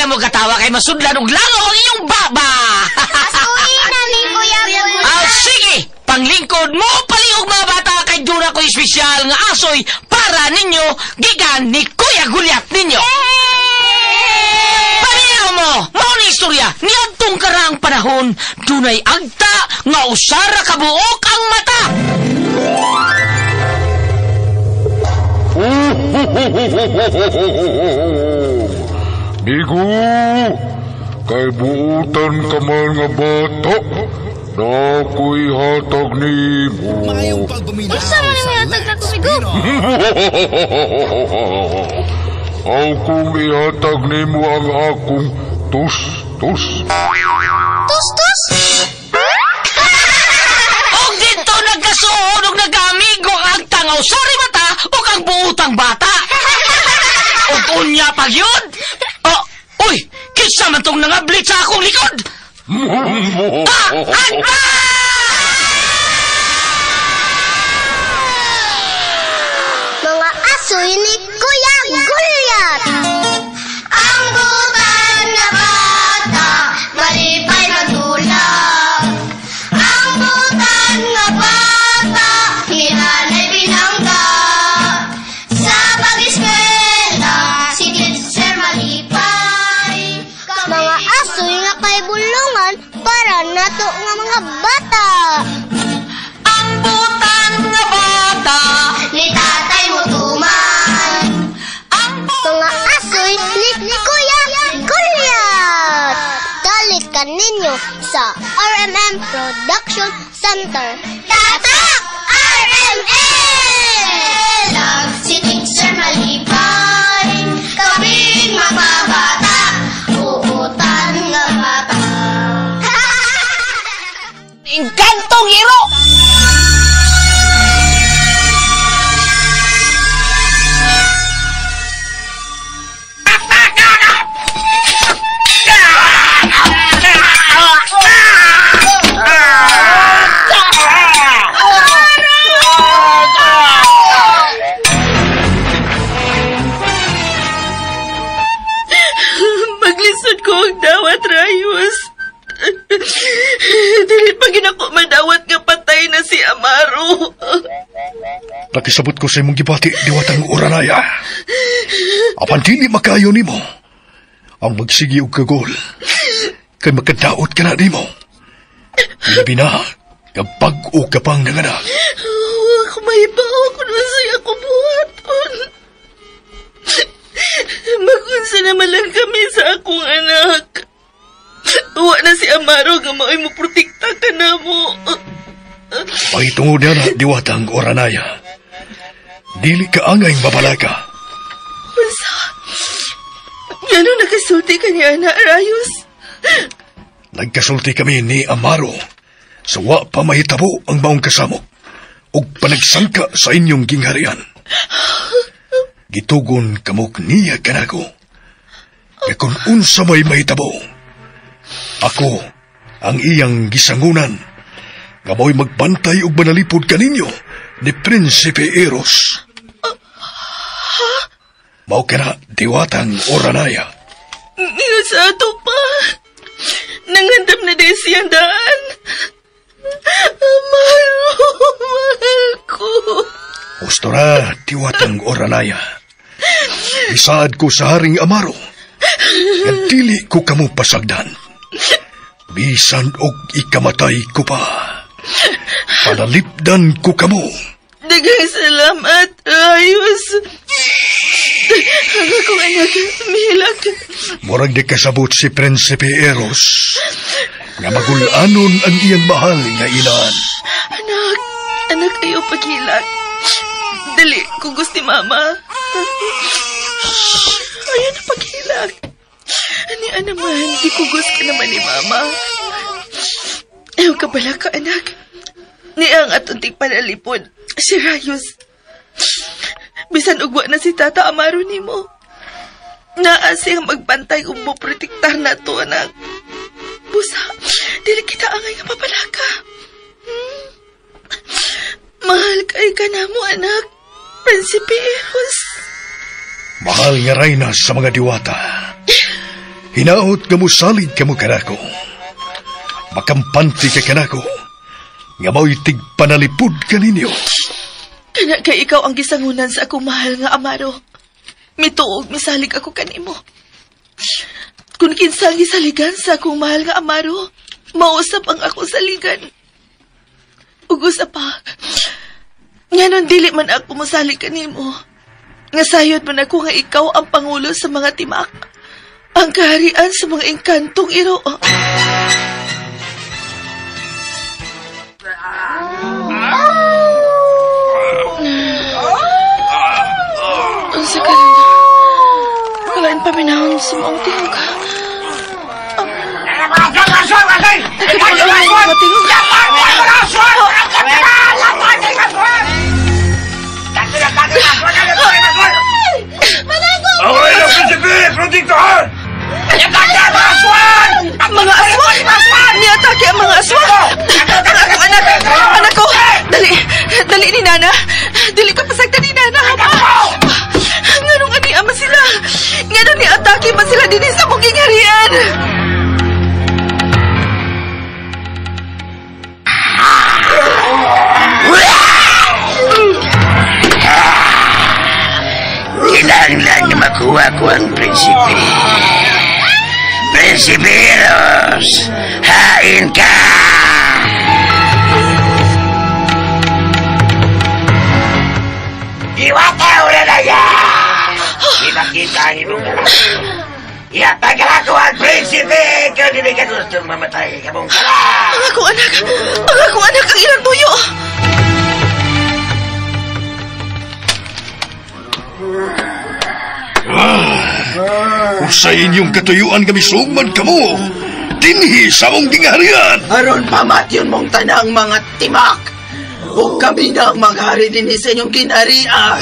na mo katawa kay masudlan og langaw ang inyong baba. Asuhin na ni Kuya Gulyat. Ah, sige, panglingkod mo palihog mga bata kay duna ko espesyal nga asoy para ninyo gikan ni Kuya Gulyat ninyo. Paminaw mo, mao ni istorya niadtong karaang panahon dunay agta nga usara ka buok ang mata. Migo, kay buutan ka man nga bata, nako'y hatag nimo. Unsa man ang hatag nako, Migo? Aw kung ihatag nimo ang akong tus-tus. Tus-tus? Og dito nagkasuod og nagkaamigo ang agta nga usari mata ug ang buutang bata. Og unya pag yun. Oh, uy, kinsa man tong nangablit sa akong likod? Ah, agta! Mga asoy ni Kuya Gulyat. Ang butan nga bata, malipay magdula. Ang butan nga bata, hinanay binangga. Sa pag-eskwela, si teacher malipay. Mga asoy nga kay bulungan para nato nga mga bata. Ang butan nga bata, ni tatay mo tuman. Ang mga asoy ni Kuya Gulyat. Dalit ka ninyo sa RMM Production Center. Tatak RMM! Si teacher malipay, kaming mga bata, uutan nga bata. Engkantong iro! Maglisod ko ang dawat, Rayos. Dili pa ginako madawat nga patay na si Amaro. Nakisabot ko sa imong gibati, diwatang Oranaya. Apan dili makayo nimo ang magsigi og kagol. Kay makadaot ka na nimo. Labi na, kapag-o ka pang nanganak. Ako mahibaw kung masaya ko buhaton. Magunsa naman lang kami sa akong anak. Wa na si Amaro nga mao'y mo protekta ka na mo. Ay tungod na na, diwatang Oranaya. Dili ka angay babalaka. Unsa? Ngano nakasulti ka ni Ana, Rayos? Nagkasulti kami ni Amaro sa wa pa mahitabo ang maong kasamok ug panagsangka sa inyong gingharian. Gitugon kamok niya kanako. Kaya kung unsa may mahitabo, ako ang iyang gisangunan nga mao'y magbantay ug manalipod kaninyo ni Prinsipe Eros. Mao kana diwatang Oranaya. Ngayon sa ato pa. Nangandam na din siyang daan. Amaro, mahal ko. Gusto na, diwatang Oranaya. Isaad ko sa Haring Amaro. Nga dili ko kamo pasagdan. Bisan og ikamatay ko pa. Panalipdan ko kamo. Daghang salamat, Ayos. Ang akong anak, mihilak. Murag di kasabot si Prinsipe Eros. Nga magulanon ang iyang mahal nga ilan. Anak, anak, ayaw paghilak. Dali, kung gusto ni Mama. Ayaw na paghilak. Ani, naman, di kugos ka naman ni Mama. Ayaw ka pala ka, anak. Niya ang atong tigpanalipod, si Rayos. Bisan ugwa na si Tata Amaro nimo. Naa siyang magbantay ug mo protektar na to, anak. Busa, dili kita angay nga papalaka. Mahal kay ka na mo, anak. Prinsipe Eros. Mahal nga rayna sa mga diwata. Hinaot nga mosalig kamo kanako. Makampante ka kanako. Nga mao'y tigpanalipod kaninyo. Kana kay ikaw ang gisangunan sa akong mahal nga Amaro. Mituog misalig ako kanimo. Kung kinsa ang gisaligan sa akong mahal nga Amaro, mausap ang akong saligan. Ug usa pa, nganon dili man ako mosalig kanimo. Nga sayod man ako nga ikaw ang pangulo sa mga timak. Ang kaharian sa mga engkantong iro. Unsa ka rin? Kalain paminahon sa maong tingog. Nagkatulong ang mga tingog. Away na, Prinsipe! Protektahan! Mga aswang! Niatake ang mga aswang! Ang akong anak! Anak ko! Dali! Dali ni Nana! Dali ka pasagtan ni Nana! Nganong ani ama sila? Nganong niatake man sila dinhi sa mong gingharian? Kinahanglan nga makuha ko ang prinsipe. Prinsipe Eros, hain ka! Iwata ulan na! Ipakita ang imong kalat. Ihatag ako ang prinsipe! Kaya dili ka gustong mamatay ka mong kalat! Ang akong anak! Ang akong anak ang ilang tuyo! Usay inyong katuyuan kami sugman kamo. Dinhi sa among gingharian. Aron pamatyon mong tanang mga timak. Ug kami na ang maghari dinhi sa inyong ginharian.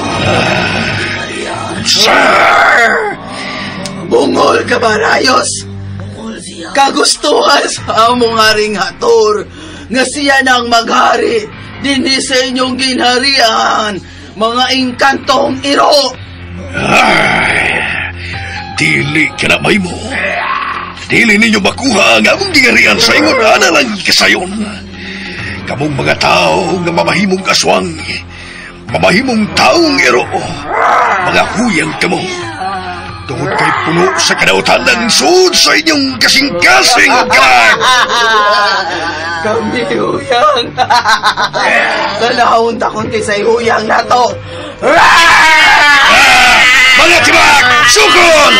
Sir! Bungol ka ba, Rayos? Kagustuhan sa among haring hator nga siya na ang maghari dinhi sa inyong ginharian. Mga engkantong iro. Dili ka na may mo. Dili ninyo makuha ang among gingharian sa ingon ana lang kasayon. Kamong mga tao nga mamahimong aswang, mamahimong taong iro, mga huyang kamo. Tungod kay puno sa kadautan ng suod sa inyong kasing-kasing o kalag. Kami huyang. Tanahon takon kay sa huyang nato. Mga tibak! Sukol!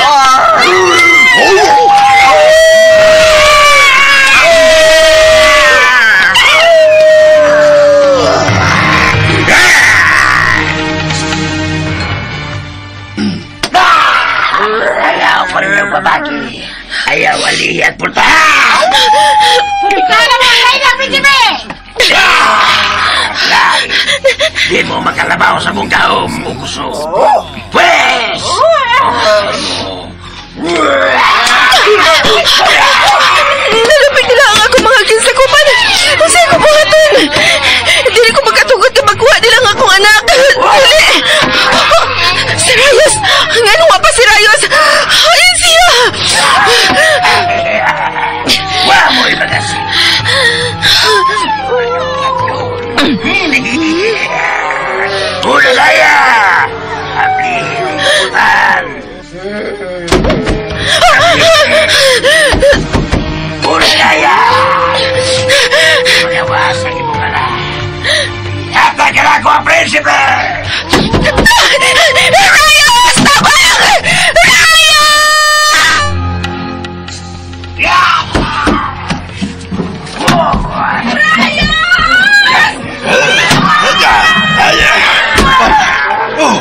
Ayaw pa rin ang babaki. Ayaw aliyat pultahan! Pultahan na mga kayo, Prinsipe! Lay! Di mo makalabaw sa mong kaom, uguso. Pwes! Nalapit nila ang akong mga ginsakupan. Unsay ko buhaton? Dili ko makatugot na magkuha nila ang akong anak. Dili! Si Rayos! Ngano wa pa si Rayos? Ayun siya! Wa mo'y magasi. Ulalaya! Abli, Ulalaya! Magawasan imong anak. Hatag ka na ako ang prinsipe! Rayos! Tabang! Rayos! Oh,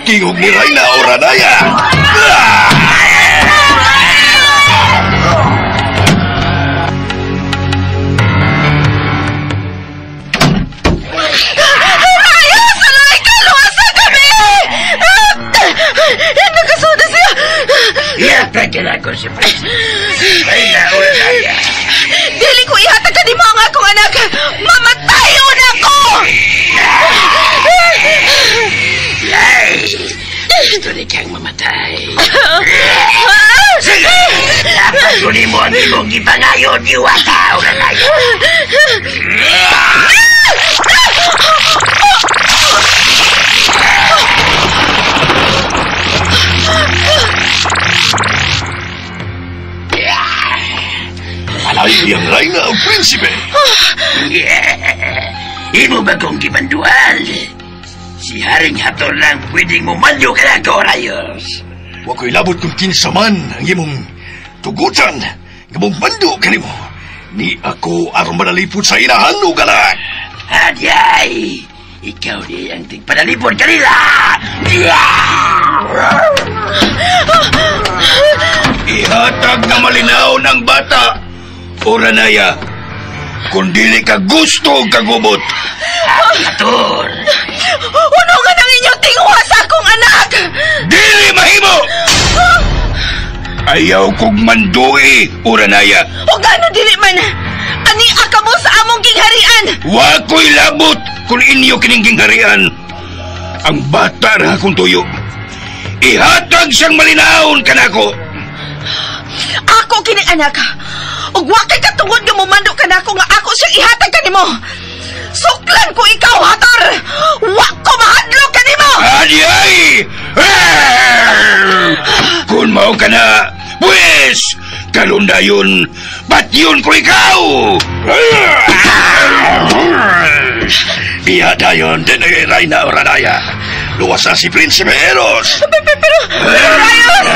tingog ni Rayna o Ranaya! Rayos! Alay ka! Luwasan kami! Nakasuda siya! Ihatag ka na ako si prinsipe. Rayna o Ranaya. Dili ko ihatag ka nimo ang akong anak! Mamatay una ko! Lay! Gusto ni kang mamatay. Sige! Ihatag ko nimo ang imong gipangayon, Diwata, Uranaya. Alay ang reyna o prinsipe. Imo ba kong gibandual? Si Haring Hator lang pwedeng mumando ka na ko, Rayos. Wa ko'y labot kung kinsa man ang imong tugutan nga mumando kanimo. Ni ako aron manalipod sa inahan o galak. Adyay! Ikaw di ang tigpanalipod kanila! Ihatag na malinaw ng bata, Uranaya. Kung dili ka gusto kagubot. Hator! Hunongan ang inyong tinguha sa akong anak! Dili mahimo! Ayaw kong mandui, Uranaya. O gano dili man! Ani aka mo sa among gingharian! Wa ko'y labot kung inyo kining gingharian. Ang bata ra akong tuyo. Ihatag siyang malinawon kanako. Ako kini anak. Ug wa kay katungod nga mumando kanako nga ako siyang ihatag kanimo. Suklan ko ikaw, Hator! Wa ko mahadlok kanimo! Adyay! Kung mao ka na, pwes, karon dayon, patyon ko ikaw! Iya dayon, din ay reyna Uranaya. Luwas na si Prinsipe Eros. Pero, Rayos!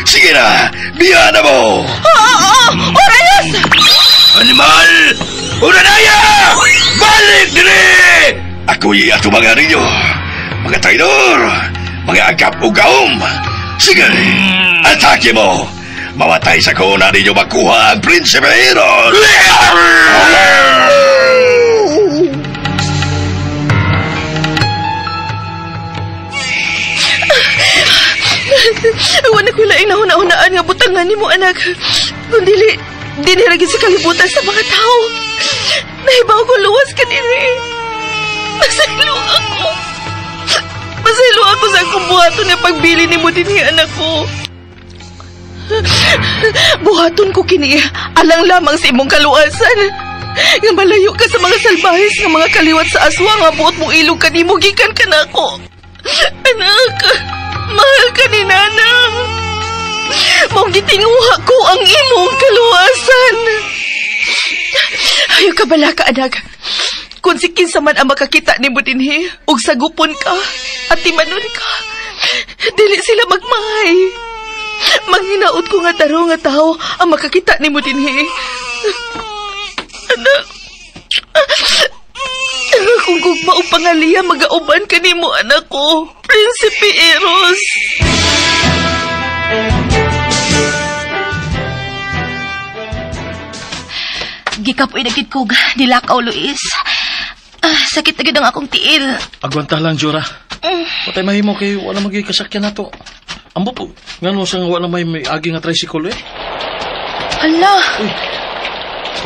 Sige na, biya na mo! Oo, oo, Rayos! Animal! Uranaya! Balik diri! Ako'y atubangan ninyo. Mga traidor! Mga agap o gaom! Sige, atake mo! Mamatay sa kona ninyo makuha ang Prinsipe Eros! Wala ko laing nahuna-hunaan nga butangan ni mo, anak. Kung dili, diniragin sa kalibutan sa mga tao. Nahibaw ko luwas ka diri. Masaylo ako. Masaylo ako sa akong buhaton nga pagbili ni mo dinhi, anak ko. Buhaton ko kini, alang lamang sa imong kaluwasan. Nga malayo ka sa mga salbahis nga mga kaliwat sa aswa nga buot mong ilog kanimo gikan ka nako. Anak, mahal ka ni Nanang. Mong gitinguha ko ang imong kaluwasan. Ayaw ka bala ka, anak. Kung si kinsa man ang makakita nimo dinhi, ug sagupon ka, at timanon ka, dili sila magmahay. Manghinaot ko nga taro nga tao ang makakita nimo dinhi. Anak, kung gugma o pangaliya, magauban ka nimo, anak ko, Prinsipe Eros. Gikapoy na gid kog nilakaw, Luis. Sakit na gid ang akong tiil. Agwanta lang, Jura. Patay mahimo kay wala magiging kasakyan nato. Ambo po, ngano sang wala may agi nga tricycle eh. Hala. Uy.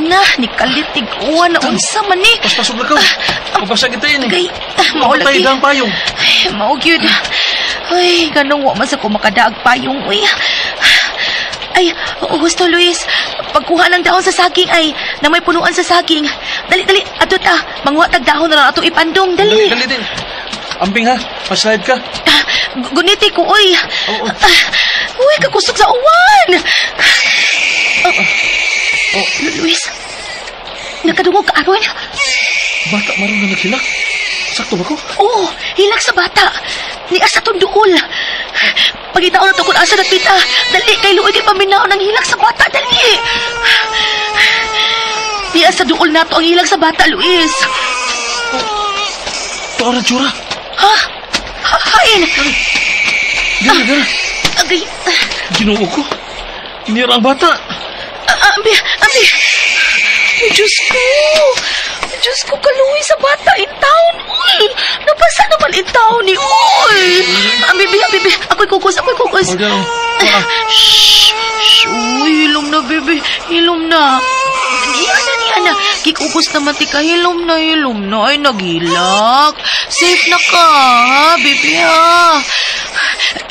Na, nikalitig uwan na unsa man ni. Paspasog na ka. Mabasa kita yun eh. Kay, maulagi. Patay dang payong. Ay, mao gyud. Ay, ganong wa man sa ko makadaag payong. Uy. Ay, gusto, Luis. Pagkuha ng dahon sa saging ay, na may punuan sa saging. Dali, dali, ato ta. Manguha tag dahon na lang atong ipandong. Dali. Dali, dali. Amping ha, paslide ka. Guniti ko, uy. Oo. Uy, kakusog sa uwan. Oh. Luis, nakadungog ka aron? Bata, maroon na naghilak. Sakto ba ko? Oo, hilak sa bata. Ni asa tong duol. Pagitaon na to kung asa na tita. Dali, kay luoy kay paminaw ng hilak sa bata. Dali! Ni asa duol na to ang hilak sa bata, Luis. Oh, tuara, tsura. Ha? Hain! Dara, dara. Agay. Ginoo ko. Nira ang bata. Ambi, ambi. Oh, Diyos ko. Diyos ko, kaluwi sa bata in town. Uy, nabasa naman in town ni. Uy! Ambi, bibi, ambi, Ako'y kukos, ako'y kukos. Shh, shh. Uy, hilom na, bebe. Hilom na. Niya na, niya na. Kikukos naman tika. Hilom na, hilom na. Ay, naghilak. Safe na ka, ha, bebe, ha.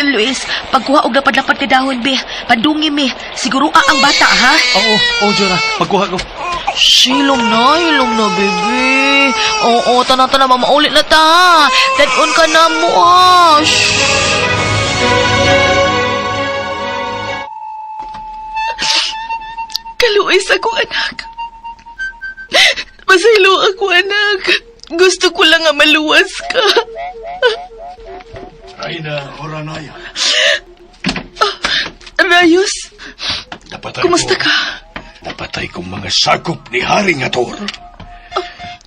Luis, pagkuha og lapad-lapad ka dahon, be. Pandungi mi. Siguro ang bata, ha? Oo, oh, Jura. Pagkuha ko. Silong na, hilong na, bebe. Oo, tana-tana, mamaulit na ta. Dadon ka na mo, ah. Shh. Kaluoy sa akong anak. Masaylo ako, anak. Gusto ko lang nga maluwas ka. Raina Oranaya. Rayos, Napatay kumusta ko, ka? Napatay kong mga sakop ni Haring Ator.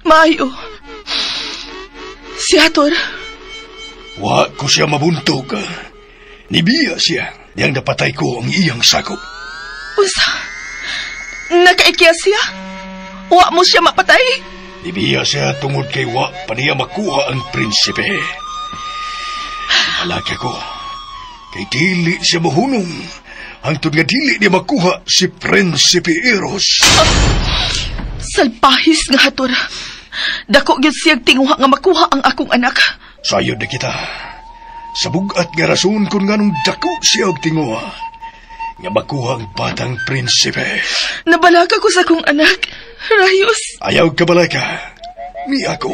Maayo. Si Hator, Wa ko siya mabuntog. Nibiya siya. Diyang napatay ko ang iyang sakop. Unsa? Nakaikya siya? Wa mo siya mapatay? Nibiya siya tungod kay wa pa niya makuha ang prinsipe. Malaki ko. Kay dili siya mahunong. Hangtod nga dili niya makuha si Prinsipe Eros. Salpahis nga Hator. Dako gyud siyang tinguha nga makuha ang akong anak. Sayod na kita. Sa bugat nga rason kung nganong dako siya og tinguha. Nga makuha ang batang prinsipe. Nabalaka ko sa akong anak. Rayos. Ayaw ka balaka. Ni ako.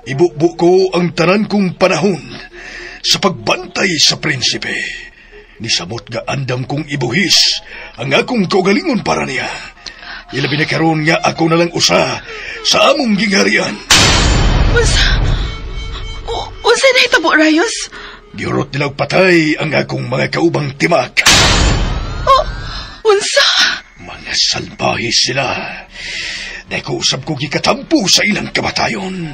Ibubo ko ang tanan kong panahon sa pagbantay sa prinsipe. Nisamot nga andam kong ibuhis ang akong kaugalingon para niya. Ilabi na karon nga ako na lang usa sa among gingharian. Unsa? Unsa na hitabo, Rayos? Giurot nila og patay ang akong mga kaubang timak. Oh, unsa? Mga salbahe sila. Dahil ko usab ko gikatampo sa ilang kamatayon.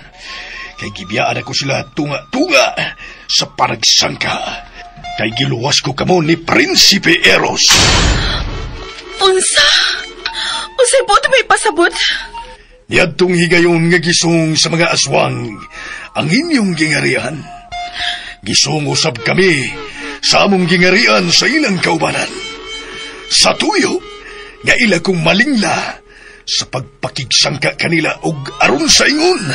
Kay gibiyaan ako sila tunga-tunga sa panagsangka. Kay giluwas ko kamo ni Prinsipe Eros. Unsa? Unsay buot may pasabot? Niadtong higayon nga gisong sa mga aswang ang inyong gingarian. Gisong usab kami sa among gingarian sa ilang kaubanan. Sa tuyo, nga ila kong malingla sa pagpakigsangka kanila og aron sa ingon,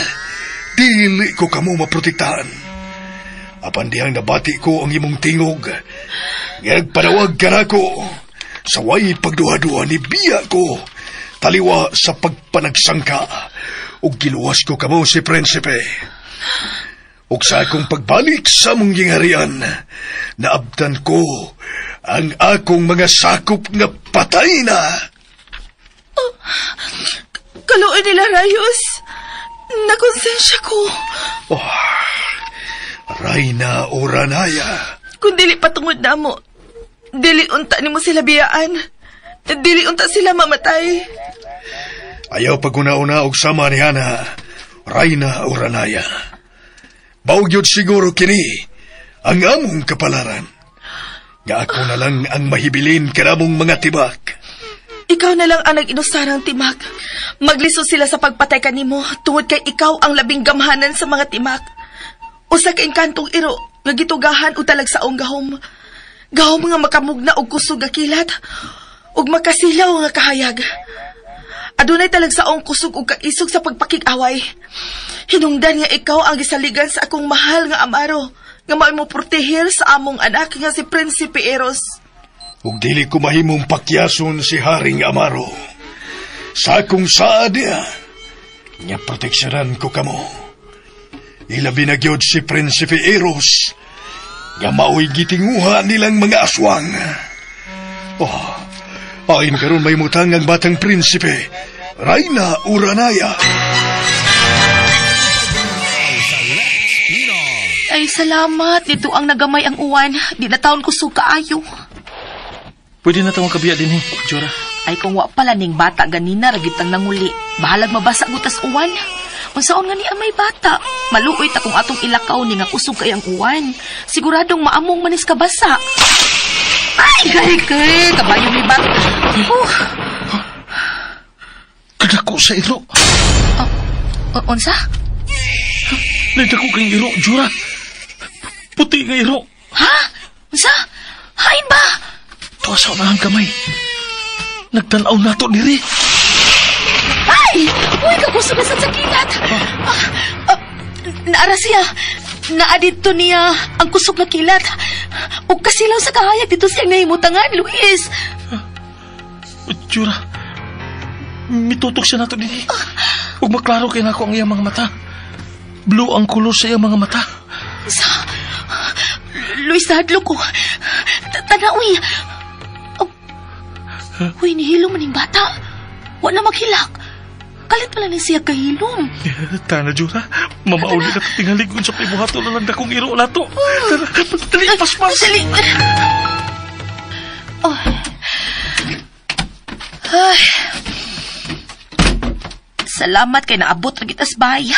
dili ko kamo maprotektahan. Apan dihang nabati ko ang imong tingog, nga nagpanawag ka nako sa way pagduha-duha ni biya ko, taliwa sa pagpanagsangka, ug giluwas ko kamo si Prinsipe. Ug sa akong pagbalik sa among gingharian, naabtan ko ang akong mga sakop nga patay na. Oh, kaluoy nila, Rayos. Nakonsensya ko. Oh, Rayna Oranaya. Kung dili patungod na mo, dili unta nimo sila biyaan. Dili unta sila mamatay. Ayaw paguna-una og sama ni Hana, Rayna Oranaya. Baog yun siguro kini ang among kapalaran. Nga ako na lang ang mahibilin kanamong mga tibak. Ikaw na lang ang nag-inusarang timak. Magliso sila sa pagpatay kanimo tungod kay ikaw ang labing gamhanan sa mga timak. Usa ka engkantong iro nga gitugahan og talagsaong gahom. Gahom nga makamugna og kusog nga kilat ug makasilaw nga kahayag. Adunay talagsaong kusog ug kaisog sa pagpakig-away. Hinungdan nga ikaw ang gisaligan sa akong mahal nga Amaro nga mao'y mo protehir sa among anak nga si Prinsipe Eros. Ug dili ko mahimong pakyason si Haring Amaro. Sa akong saad niya, nga proteksyonan ko kamo. Ilabi na gyud si Prinsipe Eros, nga mao'y gitinguha nilang mga aswang. Oh, ayon karon may mutang ang batang prinsipe, Rayna Oranaya. Ay, salamat. Dito ang nagamay ang uwan. Di na taon kusog kaayo. Pwede na tawang kabiya din eh, Jora. Ay, kung wa pala ning bata ganina, ragitang nanguli. Bahalag mabasa gutas uwan. Unsaon nga niya may bata. Maluoy ta kung atong ilakaw ni nga kusog kay ang uwan. Siguradong maamong manis kabasa. Ay, kay kay, kabayo ni bata. Oh. Kadako sa iro. Unsa? Nadako kang iro, Jura. Puti nga iro. Ha? Unsa? Hain ba? Tuwa sa unahang kamay. Nagtanaw na to diri. Ay! Uy, kakusog na sa kilat. Naara siya. Naa dito niya ang kusog na kilat. O kasilaw sa kahayag dito siyang nahimutangan, Luis. Jura, mitutok siya nato dinhi. Ug maklaro kay nako ang iyang mga mata. Blue ang kolor sa iyang mga mata. Sa... Luis, nahadlok ko. Tanawi. Oh. Uy, nihilom man yung bata. Wa na maghilak. Kalit pala ni siya kahilom. Tana, Jura. Mamauli na tingalig sa pibuhato na lang dakong iro na to. Tara, dali, paspas. Dali. Oh. Ay. Salamat kay naabot ra kita sa bahay.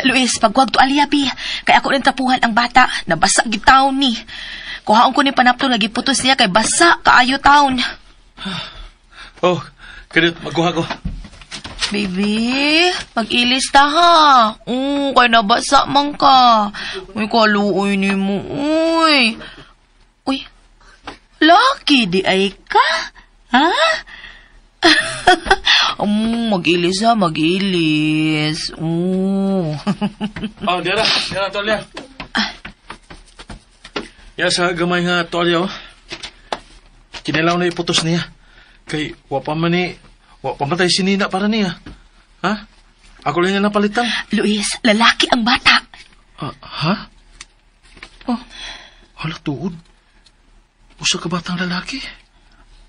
Luis, pagwag to aliya, bi. Kay ako rin tapuhan ang bata. Nabasa gid taon ni. Kuhaon ko ni panapto nga giputos niya kay basa kaayo taon. Oh, kadit magkuha ko. Baby, mag-ilis ta ha. Kay nabasa man ka. Uy, kaluoy ni mo. Uy. Uy, lucky di ay ka. Ha? Mag-ilis ha, mag-ilis. Oh, diara, diara, tuwalya. Ya sa gamay nga tuwalya, oh. Kinilaw na iputos niya. Kay, wa pa man ni, wa pa man tayo sinina para niya. Ha? Ako lang niya napalitan. Luis, lalaki ang bata. Ha? Oh, hala, tuod. Usa ka batang lalaki.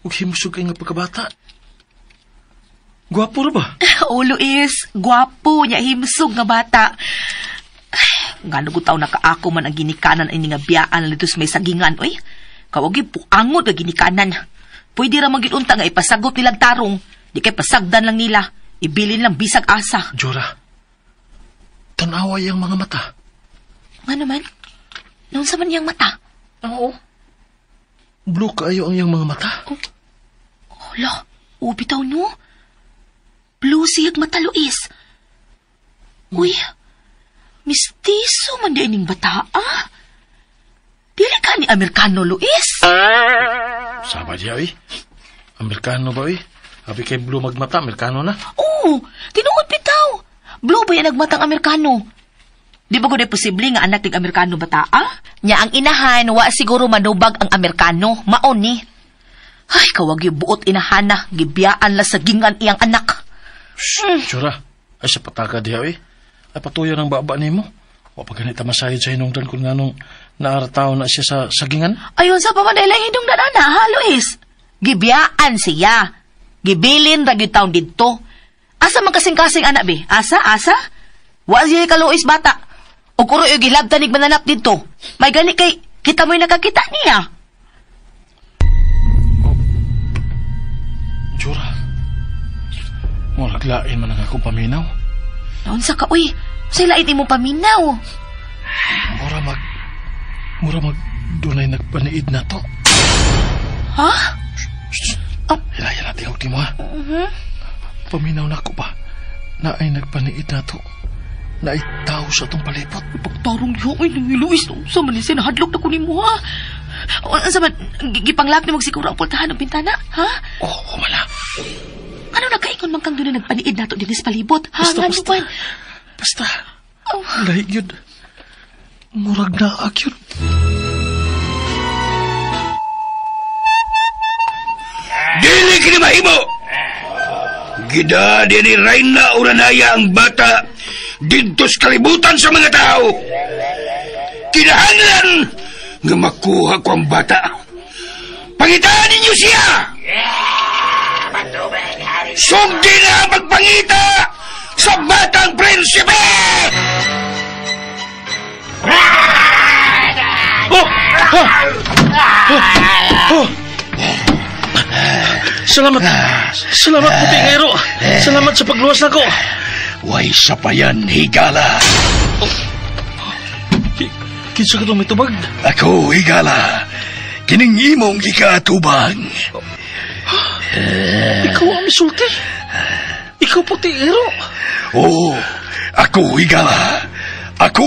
Ug himusog kay nga pagkabata. Gwapo ra ba? Oh, Luis, gwapo niya himsog nga bata. Ngano gud taw nakaako man ang ginikanan ini nga biyaan na dito sa may sagingan, oy. Kawag puangot nga ginikanan. Pwede ra man gyud unta nga ipasagot nilang tarong. Di kay pasagdan lang nila. Ibilin lang bisag asa. Jura, tanawa iyang mga mata. Nga naman? Naunsa man iyang mata? Oo. Blue kaayo ang iyang mga mata. Oh, hala, ubi taw no? Blue siyag mata, Luis. Uy, mistiso man di ning bata, ah. Dili ka ni Amerikano, Luis. Saba diya, oy. Amerikano ba, oy? Abi kay blue magmata, Amerikano na. Oo, tinuod bitaw. Blue ba yan nagmatang Amerikano? Di ba kundi posible nga anak ng Amerikano bata, ah? Nya ang inahan, wa siguro manubag ang Amerikano. Maon ni. Ay, kawag yung buot inahana. Gibiyaan la sa gingan iyang anak. Jura, ay sa pataka diha, oy. Ay patuyo ng baba nimo. Wa pa ganita masayod sa hinungdan kung nganong naarataw na siya sa sagingan. Ayon sa pamanay hinungdan ana, ha, Luis? Gibiyaan siya. Gibilin ra gyud taon didto. Asa man kasing-kasing anak be? Asa? Asa? Wa siya ka Luis bata. O kuro yung gilabtan ni mananap didto. May gani kay kita mo'y nakakita niya. Oh. Jura, murag lain man ang akong paminaw. Naunsa ka, uy. Sa lain imong paminaw. Mura mag dunay nagpaniid na to. Ha? Oh. Hilaya natin ang timo, ha? Uh-huh. Paminaw na ko ba? Na ay nagpaniid na to. Na ay tao sa itong palipot. Pagtarong diho, ay, Luis, sa man siya, nahadlok na ko ni mo, ha? Sa man, gipanglak ni magsiguro ang pultahan ng bintana, ha? Oo, kumala. Ano nagkaingon man kang doon na nagpaniid na to dinis palibot, ha? Basta, basta. Basta. Oh. Lahi yun. Murag na agyun. Dili kini mahimo. Gida ni Reyna Uranaya ang bata didto sa kalibutan sa mga tao. Kinahanglan nga makuha ko ang bata. Pangitaan ninyo siya. Sugdi na ang pagpangita sa batang prinsipe! Oh! Oh! Oh! Oh! Salamat. Salamat, puti nga iro. Salamat sa pagluwas nako. Way sapayan, higala. Oh. Kinsa ka itong may tubag? Ako, higala. Kining imong ikaatubang. Oh. Ikaw ang misulti. Ikaw, puti iro. Oo, ako, higala. Ako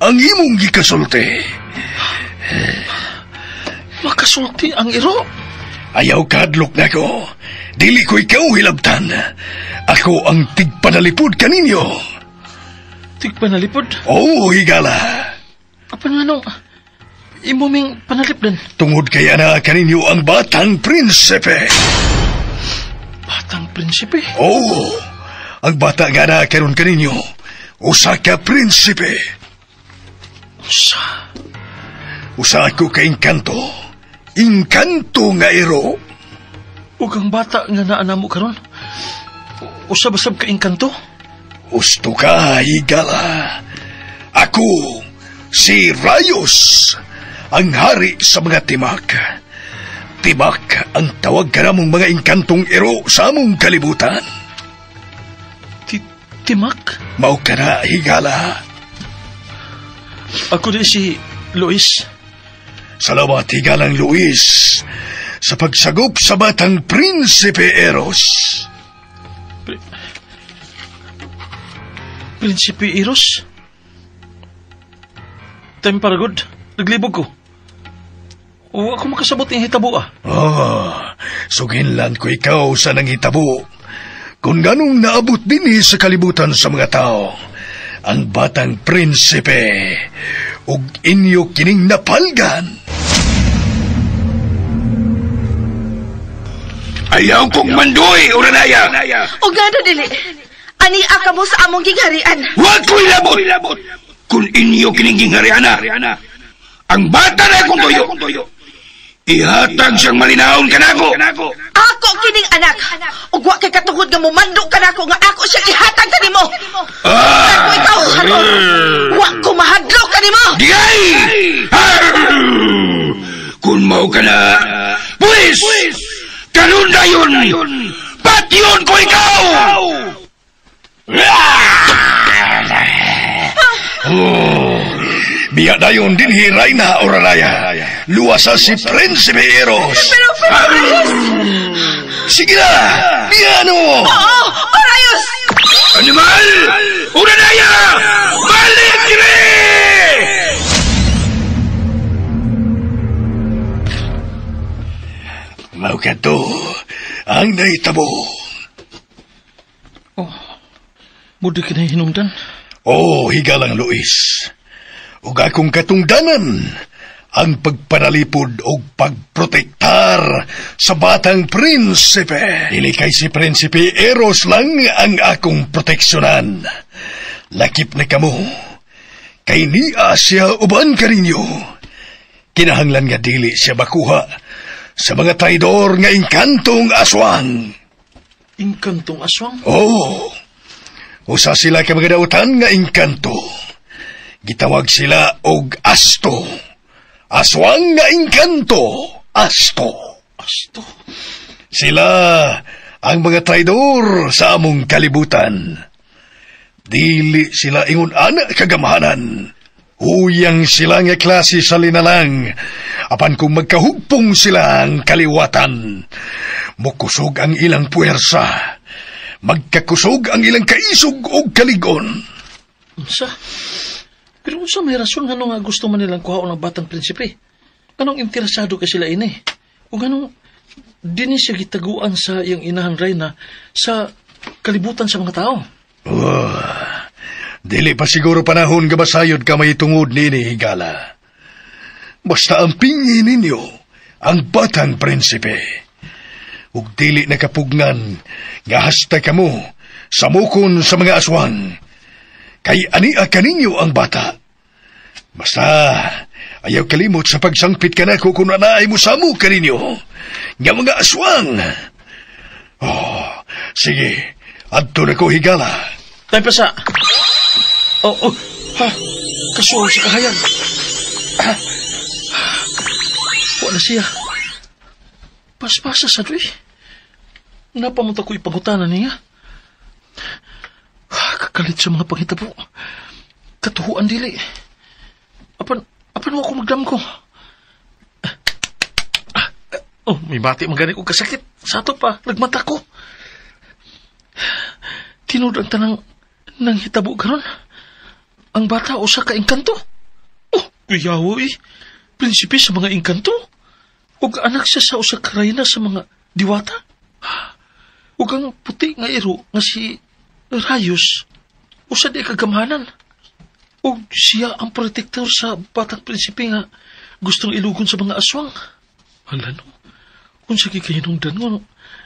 ang imong gikasulti. Makasulti ang iro? Ayaw kadlok na ko. Dili ko ikaw hilabtan. Ako ang tigpanalipod kaninyo. Tigpanalipod? Oo, higala. Apan nga nung, Imo ming panalipdan. Tungod kay ana kaninyo ang batang prinsipe. Batang prinsipe? Oo. Ang bata nga na karon kaninyo, usa ka prinsipe. Usa? Usa ako ka engkanto. Engkanto nga iro. Ug ang bata nga naa namo karon, usa basab ka engkanto? Usto ka, higala. Ako, si Rayos, ang hari sa mga timak. Timak ang tawag ka namong mga engkantong iro sa among kalibutan. Timak? Mao ka na, higala. Ako di si Luis. Salamat, higalang Luis, sa pagsagop sa batang Prinsipe Eros. Prinsipe Eros? Time para good. Naglibog ko. O ako makasabot ng hitabo ah. Oh, suginlan ko ikaw sa nanghitabo. Kung ganong naabot din sa kalibutan sa mga tao, ang batang prinsipe, ug inyo kining napalgan. Ayaw kong manduy, Uranaya! O gano dili, ani ka mo sa among gingharian. Huwag ko ilabot! Kung inyo kining ginghariana, ang bata na akong tuyo, ihatag siyang malinahon kanako. Ako kining anak. Ug wa kay katungod nga mumando kanako nga ako siyang ihatag kanimo. Ako ikaw, Hator. Wa ko mahadlok kanimo. Digay! Kung mao ka na, puwis! Karon na yun! Patyon ko ikaw! Oh, biya dayon din hiray na, Oranaya. Luwasa si Prinsipe Eros. Pero, Rayos! Sige na! Biya no! Oo! Rayos! Animal! Oranaya! Balik diri! Mao kadto ang nahitabo. Oh, mudi ka na hinungdan. Oh, higalang Luis. Ug akong katungdanan ang pagpanalipod o pagprotektar sa batang prinsipe. Dili kay si Prinsipe Eros lang ang akong proteksyonan. Lakip na kamo. Kay niya siya uban kaninyo. Kinahanglan nga dili siya makuha sa mga traidor nga engkantong aswang. Engkantong aswang? Oo. Usa sila ka mga dautan nga engkanto. Gitawag sila og asto. Aswang nga engkanto, asto. Asto. Sila ang mga traidor sa among kalibutan. Dili sila ingon ana kagamhanan. Huyang sila nga klase sa linalang. Apan kung magkahugpong sila ang kaliwatan, mukusog ang ilang puwersa. Magkakusog ang ilang kaisog og kaligon. Unsa? Pero unsa may rason ngano nga gusto man nilang kuhaon ang batang prinsipe? Anong interesado ka sila ini? O nganong dini siya gitaguan sa iyang inahan Reyna sa kalibutan sa mga tao? Oh, dili pa siguro panahon nga masayod ka may tungod nini, higala. Basta ang pingi ninyo ang batang prinsipe. Ug dili nakapugnan nga hasta kamo samukon sa mga aswang. Kay ania kaninyo ang bata. Basta ayaw kalimot sa pagsangpit kanako kung anaay mo samo kaninyo nga mga aswang. Oh, sige, adto na ko, higala. Tay pa sa... Oh, ha, kasuol sa kahayag. Wa na siya. Paspasa sa doy. Napamunta ko ipangutanan niya. Kakalit sa mga panghitabo. Katuhuan dili. Apan wa ko magdam ko. Oh, may bati magani ko kasakit. Sa ato pa, nagmata ko. Tinud ang tanang nang hitabo karon. Ang bata usa ka engkanto. Oh, kuyawo eh. Prinsipe sa mga engkanto. Ug anak siya sa usa ka reyna sa mga diwata. Ug ang puti nga iro nga si Rayos, usa di kagamhanan. Ug siya ang protektor sa batang prinsipe nga Gustong ilugon sa mga aswang. Hala no. Kung sige kahinungdan mo,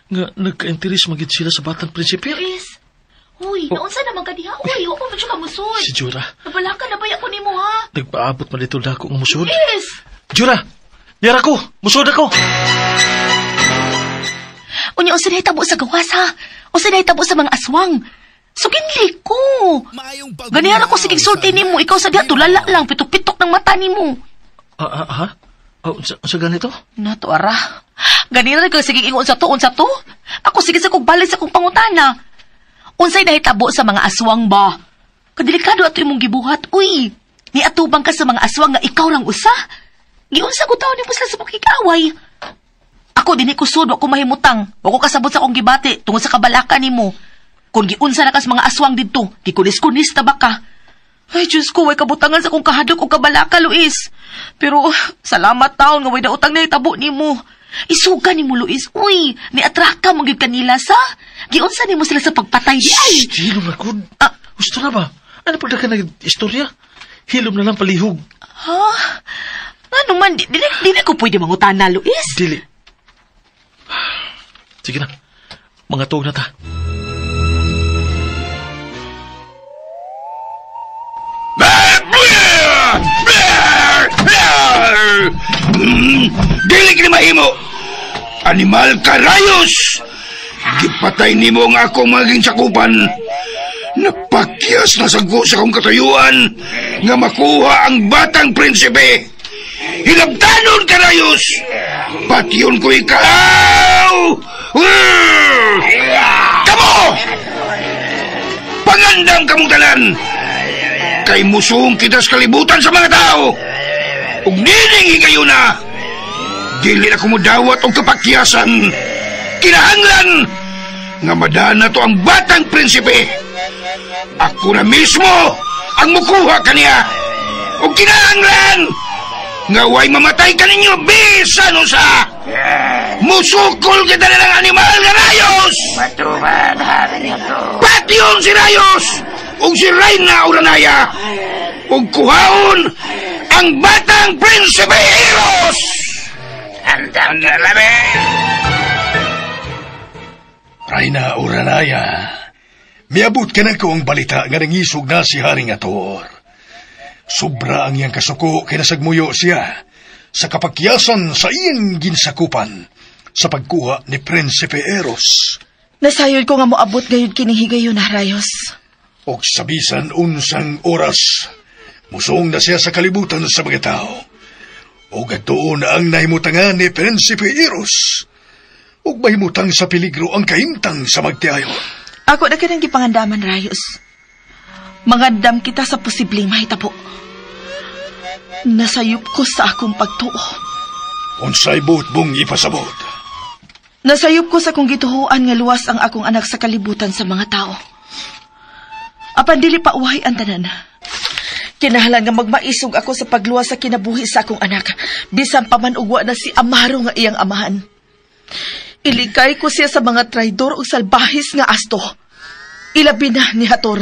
nga nagka-interes magid sila sa batang prinsipe. Luis, uy, naunsa naman ka diha? Uy, huwag pa siya kamusod. Si Jura, Nabalaka na ba ako nimo ha? nagpaabot man dito dako ang musod. Luis! Jura, niyara ko, musod ako. Unya, unsa nahitabo sa gawas ha? Unsa nahitabo sa mga aswang? Suginli ko. Ganihan ako sige sulti nimo, ikaw sa diha tulala lang, pitok-pitok ng mata nimo. Ha? Oh, sa ganito? Nato ara. Ganina ka sige ingon sa to, unsa to? Ako sige sa kong balik sa kong pangutana. Unsay nahitabo sa mga aswang ba? Kadelikado ato imong gibuhat. Uy, niatubang ka sa mga aswang nga ikaw lang usa. Giunsa ko taon nimo sila sa pakig-away. Ako dinhi ko sud, wa ko mahimutang. Wa ko kasabot sa akong gibati tungod sa kabalaka nimo. Kung giunsa na kas mga aswang didto, gikunis-kunis na ba ka? Ay, Diyos ko, way kabutangan sa kong kahadlok o kabalaka, Luis. Pero, salamat taon nga way daotang nahitabo nimo. Isuga nimo, Luis. Uy, niatraka man gyud kanila sa. Giunsa nimo sila sa pagpatay di ay. Shh, hilom na gud. Gusto na ba? Ano pagda ka nag-istorya? Hilom na lang palihog. Ha? Ano man, dili ko pwede mangutana, Luis. Dili. Sige na, mga tuog na ta. Dili kini mahimo. Animal ka, Rayos! Gipatay nimo ang akong maging sakupan. Napakyas na sagko sa akong katayuan nga makuha ang batang prinsipe. Hilabtanon ka, Rayos! Patyon ko ikaw! Kamo! Pangandam kamong tanan! Kay musong kita sa kalibutan sa mga tao! Ug nining higayon na! Dili na kumudawat og kapakyasan! Kinahanglan! Nga madana to ang batang prinsipe! Ako na mismo ang mukuha kaniya! Ug kinahanglan! Nga way mamatay kaninyo bisan usa! Musukol kita na ng animal nga Rayos! Matuman, hari ato. Patyon si Rayos! Ug si Reyna Uranaya! Ug kuhaon ang batang prinsipe Eros! Andam na labi! Reyna Uranaya, miabot ka na ko ang balita nga nangisog na si Haring Ator. Sobra ang iyang kasuko kay nasagmuyo siya sa kapakyasan sa iyang ginsakupan sa pagkuha ni Prinsipe Eros. Nasayod ko nga moabot gayud kining higayon na, Rayos. Og sabisan unsang oras, musong na siya sa kalibutan sa mga tao. Og adtoon ang nahimutangan ni Prinsipe Eros. Og mahimutang sa peligro ang kahimtang sa magtiayon. Ako na kanang gipangandaman, Rayos. Mangandam kita sa posibleng mahitabo. Nasayop ko sa akong pagtuo. Unsay buot mong ipasabot? Nasayop ko sa akong gituhuan nga luwas ang akong anak sa kalibutan sa mga tao. Apan dili pa uwahi ang tanan. Kinahanglan nga magmaisog ako sa pagluwas sa kinabuhi sa akong anak. Bisan pa man ugwa na si Amaro nga iyang amahan. Ilikay ko siya sa mga traidor ug salbahis nga asto. Ilabi na ni Hator.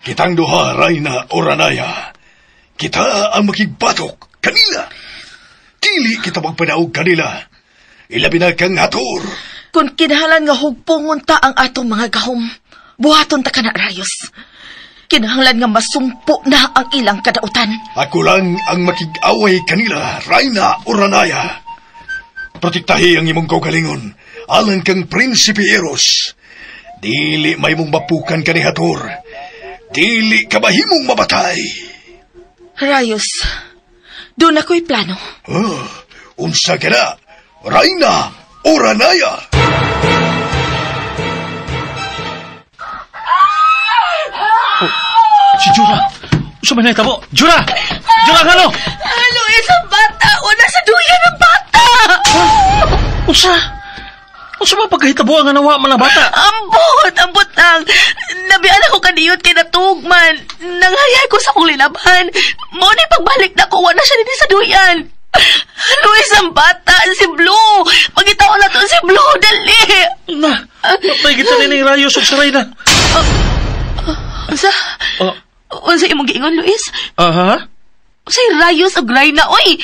Kitang duha, Reyna Oranaya. Kita ang makigbatok kanila. Dili kita magpanaog kanila. Ilabi na kang Hator. Kung kinahanglan nga hugpungon ta ang atong mga gahom, buhaton ta kana, Rayos. Kinahanglan nga masumpo na ang ilang kadautan. Ako lang ang makig-away kanila, Reyna Oranaya. Protektahi ang imong kaugalingon, alang kang Prinsipe Eros. Dili may mong mapukan ka ni Hator. Dili ka mahimong mamatay. Rayos, doon ako'y plano. Oh, unsa ka na, Reyna Oranaya! Oh, si Jura! Unsa man nahitabo? Jura! Jura, ngano? Luis, ang bata! Wala sa duyan ang bata! Unsa? Unsa man pagkahitabo ang nawa man ang bata? Ambot! Ambot lang! Nabian ako kaniyot kay natugman. Nanghayay ko sa akong linaban. Mao ni pagbalik na ko, wala siya dinhi sa duyan. Luis, ang bata! Si Blue! Pagitaw na to si Blue! Dali! Na! May kita ni Rayos ug si Reyna. Unsa? Oh. Unsa imong giingon, Luis? Aha? Unsay Rayos og Rayna, oy?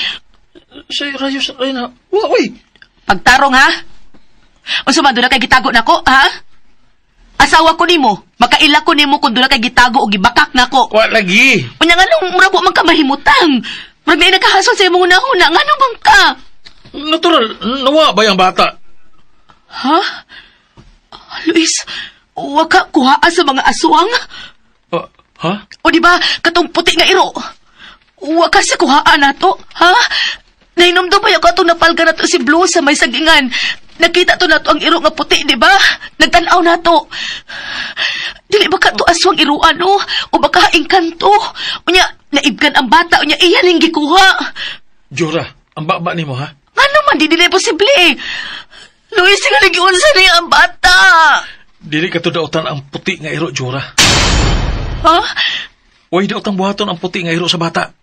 Say Rayos og Rayna. Wa, oy. Pagtarong, ha? Unsa man doon na kay gitago nako, ha? Asawa ko nimo, makaila ko nimo kung doon na kay gitago o gibakak nako. Wa lagi. Unya nga nung murag wa man ka mahimutang. Murag na nakahasol sa imong hunahuna, ngano bang ka? Natural, nawa ba yung bata? Ha? Luis, wa ka kuhaa sa mga aswang? Ha? O di ba, katong puti nga iro? Wa ka sa kuhaan nato, ha? Nahinomdom pa yung katong napalga nato si Blue sa may sagingan. Nakita to nato ang iro nga puti, di ba? Nagtanaw nato. Dili ba ka to aswang iruan, no? O baka engkanto? Unya, naibgan ang bata, unya, iyan ang gikuha. Jora, ang baba nimo, ha? Ano man, di dili posible. Luis, nga nagiunsa niya ang bata. Dili ka to dautan ang puti nga iro, Jora. Ha? Way daotang buhaton ang puti nga iro sa bata.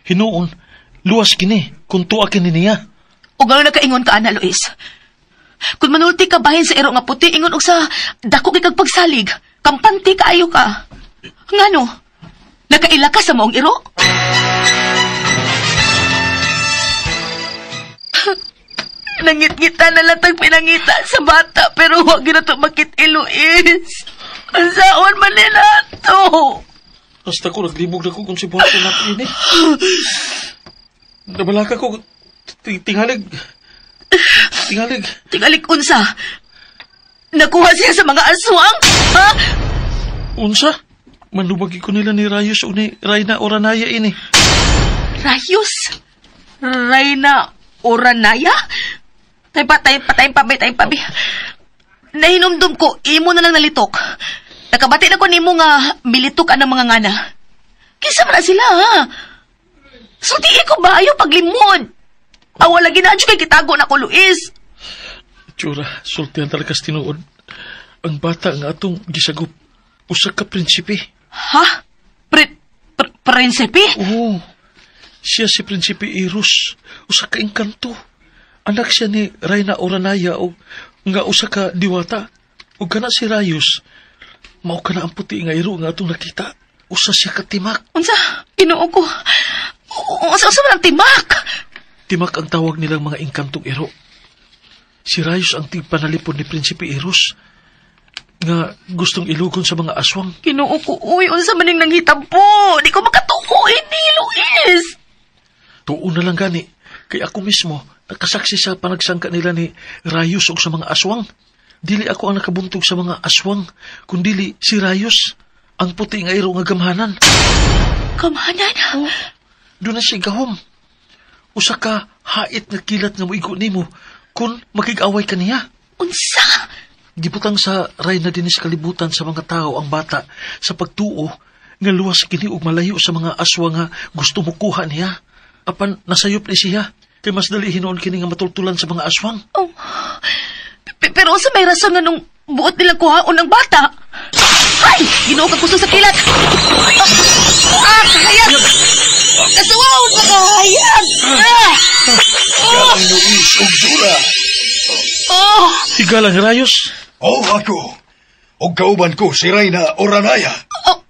Hinuon, luwas kini, kung tuwa kini niya. O gano'n nakaingon ka, ana, Luis. Kung manulti ka bahin sa iro nga puti, ingon og sa dako kay kag pagsalig, kampante kaayo ka. Ngano? Nakaila ka sa maong iro? Nangit-ngita na lang tag pinangita sa bata, pero wag na to makit-i, Luis. Ang saon man nila to. Basta ko, naglibog na ko kung si buhaton natin ini. Nabalaka ko, tingalig. Tingalig. Tingalig unsa? Nakuha siya sa mga aswang? Ha? Unsa? Manlubagi ko nila ni Rayos o ni Rayna Oranaya ini. Rayos? Rayna Oranaya? Tayo pa. Nahinumdum ko, imo na lang nalitok. Nakabati na ko nimo nga militok ang mga ngana. Kisa man na sila, ha? Sultiin ko ba ayaw paglimod? Awa lagi na kay kitago na ko, Luis. Tsura, sultihan talaga sa tinuod. Ang bata nga atong gisagup, usa ka prinsipe. Ha? Prinsipe? Oo. Siya si Prinsipe Eros. Usa ka engkanto. Anak siya ni Rayna Oranaya o nga usa ka diwata. O kana si Rayos. Mao ka na ang puti nga iro nga atong nakita. Usa siya ka timak. Unsa? Ginoo ko. Unsa man ang timak? Timak ang tawag nilang mga engkantong iro. Si Rayos ang tigpanalipod ni Prinsipe Eros nga gustong ilugon sa mga aswang. Ginoo ko, uy, unsa man ning nanghitabo? Di ko makatuo ini, Luis. Tuo na lang gani, kay ako mismo nakasaksi sa panagsangka nila ni Rayos og sa mga aswang. Dili ako ang nakabuntog sa mga aswang, kundili si Rayos, ang puti nga iro nga gamhanan. Gamhanan? Oh, doon na siya gahom. Usa ka hait nga kilat nga moigo nimo kung makig-away ka niya. Unsa? Gibutang sa Rayna dinis kalibutan sa mga tao ang bata sa pagtuo nga luwas kini og malayo sa mga aswa nga gusto mukuha niya. Apan nasayop ni siya kay mas dali hinuon kini nga matultulan sa mga aswang. Oh. Pero sa may rason nga nung buot nilang kuhaon ang bata. Ay! Ginoo ka gusto sa kilat! Ah! Kahayag! Kasuwaw sa kahayag! Ah! Galang Luis og Jura. Oh! Higalang Rayos? Oh, ako. Og kauban ko si Rayna Oranaya. Oh,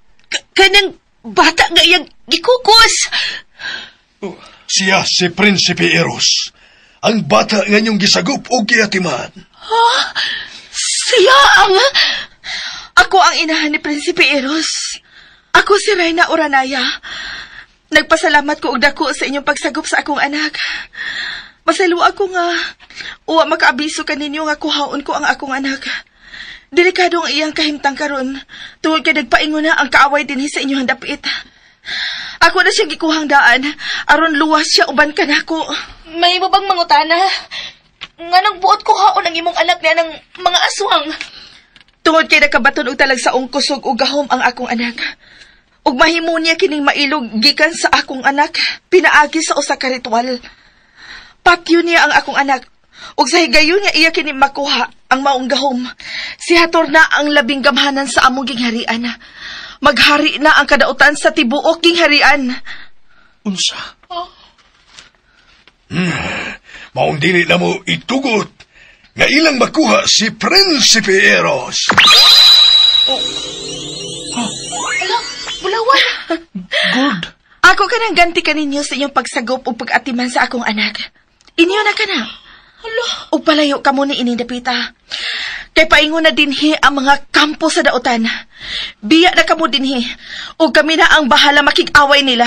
kanang bata nga iyang gikukos. Oh, siya si Prinsipe Eros. Ang bata nga inyong gisagup og giatiman. Ha? Siya ang... Ako ang inahan ni Prinsipe Eros. Ako si Rayna Oranaya. Nagpasalamat ko og dako sa inyong pagsagup sa akong anak. Masalo ako nga uwa makaabiso kaninyo nga kuhaon ko ang akong anak. Delikado ang iyang kahimtang karon tungod kay nagpaingon na ang kaaway dinhi sa inyong dapit. Ako na siyang gikuhang daan aron luwas siya uban kanako. May mo bang mangutana? Nganong buot kuhaon ang imong anak niya ng mga aswang? Tungod kay nakabaton og talagsaong kusog og gahom ang akong anak. Ug mahimo niya kining mailog gikan sa akong anak, pinaagi sa usa ka ritual. Patyo niya ang akong anak. Ug sa higayon nga iya kini makuha ang maong gahom. Si Hator na ang labing gamhanan sa among gingharian. Maghari na ang kadautan sa tibuok gingharian. Unsa? Oh. Maong dili na mo itugot nga ilang makuha si Prinsipe Eros. Oh. Oh. Ala, bulawan. Gold. Ako ka nang ganti kaninyo sa inyong pagsagop o pag-atiman sa akong anak. Inyo na ka na. Hala. O palayo ka mo ni ining dapita. Kay paingon na dinhi ang mga kampo sa dautan. Biya na kamo dinhi. O kami na ang bahala makig-away nila.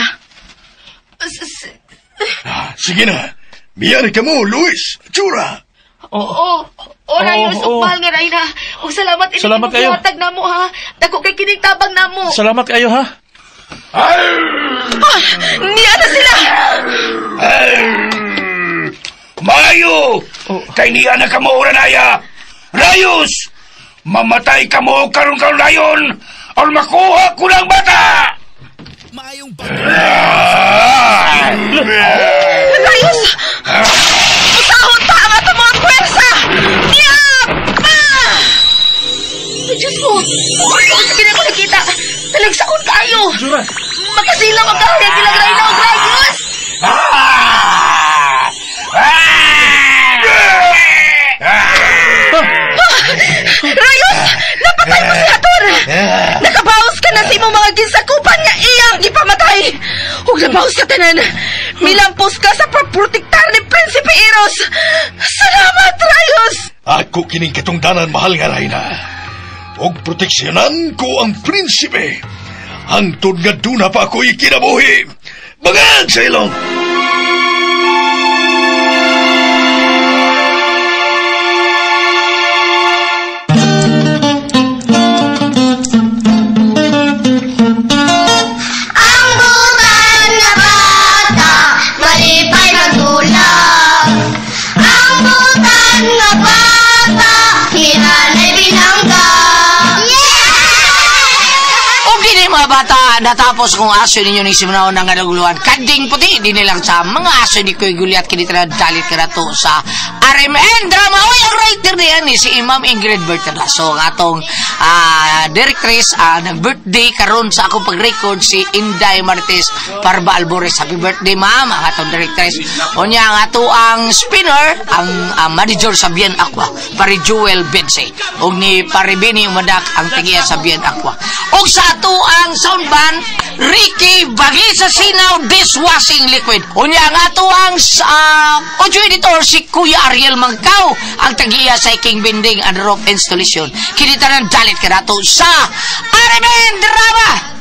Sige na. Biya na kamo, Luis. Tsura. Oo. Oo, Rayos, Oo, oo. mahal nga, Rayna. O salamat, ini Salamat kayo. Hatag namo, ha. Dako kay kining tabang namo. Salamat kayo, ha? Ah, niya na sila! Mayo! Kay niya na kamo, Uranaya! Rayos! Mamatay kamo karon-karon dayon! Or makuha ko ng bata! Rayos! Usahon ta ang atong mga pwersa! Niya! Ah! Ay, Diyos ko! Kung sa kini ko nakita, talagsaon kayo! Tsura. Makasilaw ang kahayag nilang Rayna o Rayos! Rayos! Napatay mo si Hator! Nakabaos ka na sa imong mga ginsakupan nga iyang gipamatay! Ug nabaos ka tanan! Milampos ka sa pagprotektar ni Prinsipe Eros! Salamat, Rayos! Ako kining katungdanan, mahal nga Reyna. Og proteksyonan ko ang prinsipe. Hangtod nga duna pa ako ikinabuhi. Bangag sa ilong! Ang butan na bata, malipay magdulap. Ang butan na bata, hiranay binangga. O gini mga bata, natapos kong aso ninyo ni Simunaon ng naguluhan. Kanding puti, di nilang sa mga aso ni Kuy Gulyat kinitira dalit karato sa RMN Drama. Oy, ang writer niyan ni si Imam Ingrid Bertalaso. Ang atong directress, nag-birthday karon sa akong pag-record si Inday Martes Parba Albores. Happy birthday, ma'am, ang atong directress. Unya, ang ato ang spinner, ang manager sa Bien Aqua, Pare Jewel Bense. Og ni Pare Bini Umadak, ang tigiya sa Bien Aqua. Og sa ato ang sound band, Ricky Bagi sa Sinaw Dishwashing Liquid. Unya ang ato ang audio editor si Kuya Ariel Mangkaw, ang tagiya sa King Binding and Rope Installation. Kinita ng dalit ka nato sa RMN Drama!